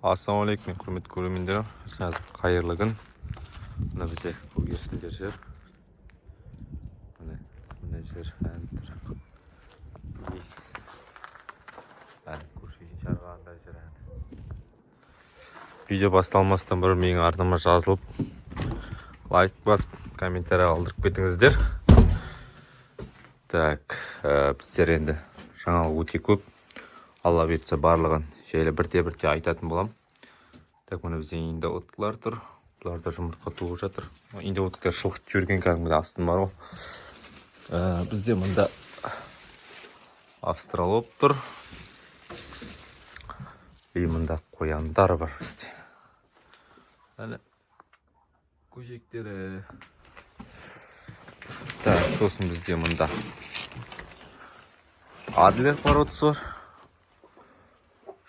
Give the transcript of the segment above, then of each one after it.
Ассалаумағалейкум, құрметті көрермендер! Қайырлы күн! Мына бізде көгершіндер жүр. Міне, мына жер ән тұр. И ән көрші үйдің шарғанда жүр ән. Видео басталмастан бұрын менің арнама жазылып, лайк басып, комментарий қалдырып кетіңіздер. Так, біздер енді жаңалық өте көп, Алла бұйыртса, барлығын жайлы бірте бірте айтатын боламын. Так, мына бізде индоуткалар тұр, бұлар да жұмыртқа туып жатыр. Индоуткалар шылқытып жіберген кәдімгідей, астын бар ғой. Бізде мында австралоп тұр и мында қояндар бар бізде. Әне көжектері. Так, сосын бізде мында адлер породасы бар.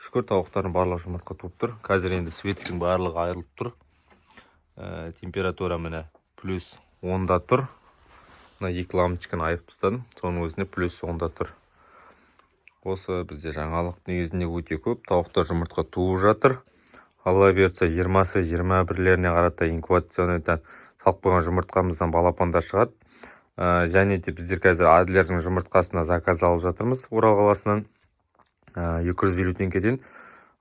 Шүкір, тауықтардың барлығы жұмыртқа туып тұр. Қазір енді светтің барлығы айырылып тұр. Температура міне +10-да тұр. Мына екі лампочканы айырып тастадым, соның өзінде +10-да тұр. Осы бізде жаңалық негізінде өте көп. Тауықтар жұмыртқа туып жатыр. Алла бұйыртса, 20-сы, 21-леріне қарата инкубационныйдан салып қойған жұмыртқамыздан балапандар шығады. Және де біздер қазір адлердің жұмыртқасына заказ алып жатырмыз Орал қаласынан 250 теңгеден.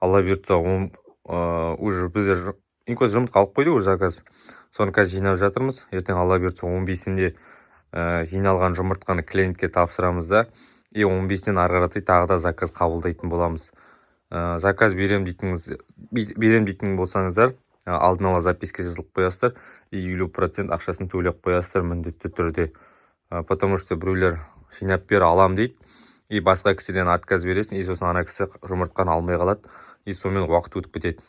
Алла бұйыртса, уже біздер инкубация жұмыртқа алып қойды уже заказ, соны қазір жинап жатырмыз. Ертең, Алла бұйыртса, 15-інде жиналған жұмыртқаны клиентке тапсырамыз да, и 15-інен ары қаратай тағы да заказ қабылдайтын боламыз. Заказ берем дейтін болсаңыздар, алдын ала записка жазылып қоясыздар и 50% ақшасын төлеп қоясыздар міндетті түрде. Потому что біреулер жинап бер, алам дейді, и басқа кісіден отказ бересің, и сосын ана кісі жұмыртқаны алмай қалады, и сонымен уақыт өтіп кетеді.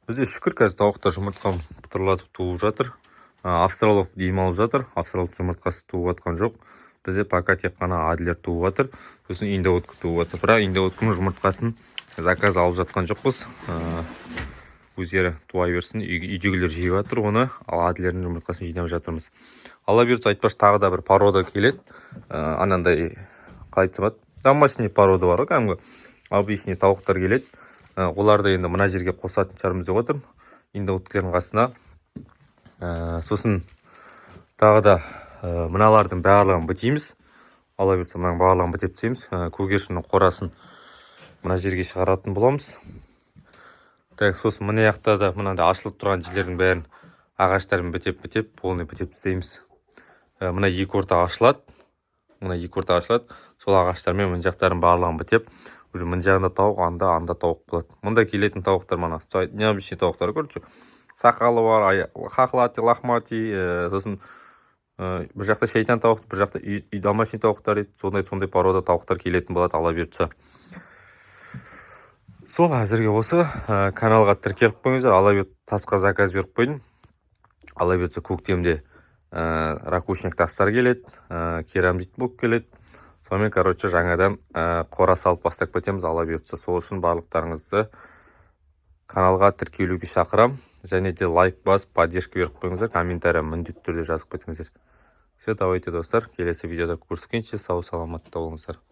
Бізде, шүкір, қазір тауықтар жұмыртқа бытырлатып туып жатыр. Австралорп демалып жатыр, австралорп жұмыртқасы туып жатқан жоқ. Бізде пока тек қана адлер туып жатыр, сосын индоутка туып жатыр. Бірақ индоутканың жұмыртқасын заказ алып жатқан жоқпыз. Өздері туа берсін, үйдегілер жеп жатыр оны. Ал адлердің жұмыртқасын жинап жатырмыз. Алла бұйыртса, айтпақшы, тағы да бір порода келеді. Анандай, қалай айтсам болады, домашний порода бар ғой, кәдімгі обычный тауықтар келеді. Оларды енді мына жерге қосатын шығармыз деп отырмын, индоуткілердің қасына. Сосын тағы да мыналардың барлығын бітейміз. Алла бұйыртса, мынаның барлығын бітеп тастаймыз. Көгершіннің қорасын мына жерге шығаратын боламыз. Так, сосын мына жақта да мынандай ашылып тұрған жерлердің бәрін ағаштармен бітеп бітеп полный бітеп тастаймыз. Мына екі орта ашылады, мына екі орта ашылады, сол ағаштармен мына жақтарын барлығын бітеп, уже мына жағында тауық, анда тауық болады. Мында келетін тауықтар мана необычный тауықтар, короче, сақалы бар, хохлатый, лохматый. Сосын бір жақта шайтан тауық, бір жақта үй домашний тауықтар дейді. Сондай порода тауықтар келетін болады, Алла бұйыртса. Сол, әзірге осы. Каналға тіркеліп қойыңыздар. Алла бұйыртса, тасқа заказ беріп қойдым. Алла бұйыртса, көктемде ракушник тастар келеді, керамзит блок келеді. Сонымен, короче, жаңадан қора салып бастап кетеміз, Алла бұйыртса. Сол үшін барлықтарыңызды каналға тіркелуге шақырамын және де лайк басып, поддержка беріп қойыңыздар, комментарий міндетті түрде жазып кетіңіздер. Все, давайте, достар, келесі видеода көріскенше сау саламатта болыңыздар.